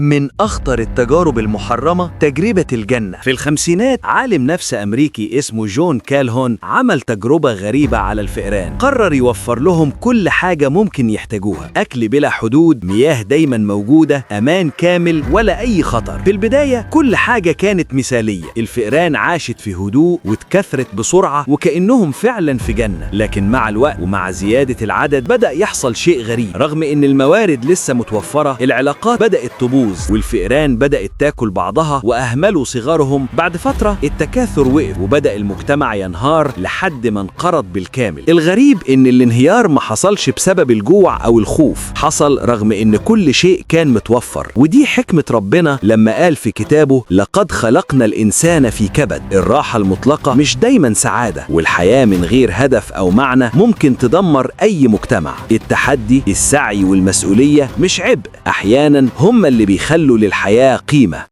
من أخطر التجارب المحرمة تجربة الجنة. في الخمسينات عالم نفس أمريكي اسمه جون كالهون عمل تجربة غريبة على الفئران. قرر يوفر لهم كل حاجة ممكن يحتاجوها، أكل بلا حدود، مياه دايما موجودة، أمان كامل، ولا أي خطر. في البداية كل حاجة كانت مثالية، الفئران عاشت في هدوء واتكثرت بسرعة وكأنهم فعلا في جنة. لكن مع الوقت ومع زيادة العدد بدأ يحصل شيء غريب. رغم إن الموارد لسه متوفرة، العلاقات بدأت تبوظ والفئران بدأت تاكل بعضها وأهملوا صغارهم. بعد فترة التكاثر وقف وبدأ المجتمع ينهار لحد ما انقرض بالكامل. الغريب إن الانهيار ما حصلش بسبب الجوع أو الخوف، حصل رغم إن كل شيء كان متوفر. ودي حكمة ربنا لما قال في كتابه: لقد خلقنا الإنسان في كبد. الراحة المطلقة مش دايما سعادة، والحياة من غير هدف أو معنى ممكن تدمر أي مجتمع. التحدي، السعي والمسؤولية مش عبء، أحيانا هم اللي بيخلوا للحياة قيمة.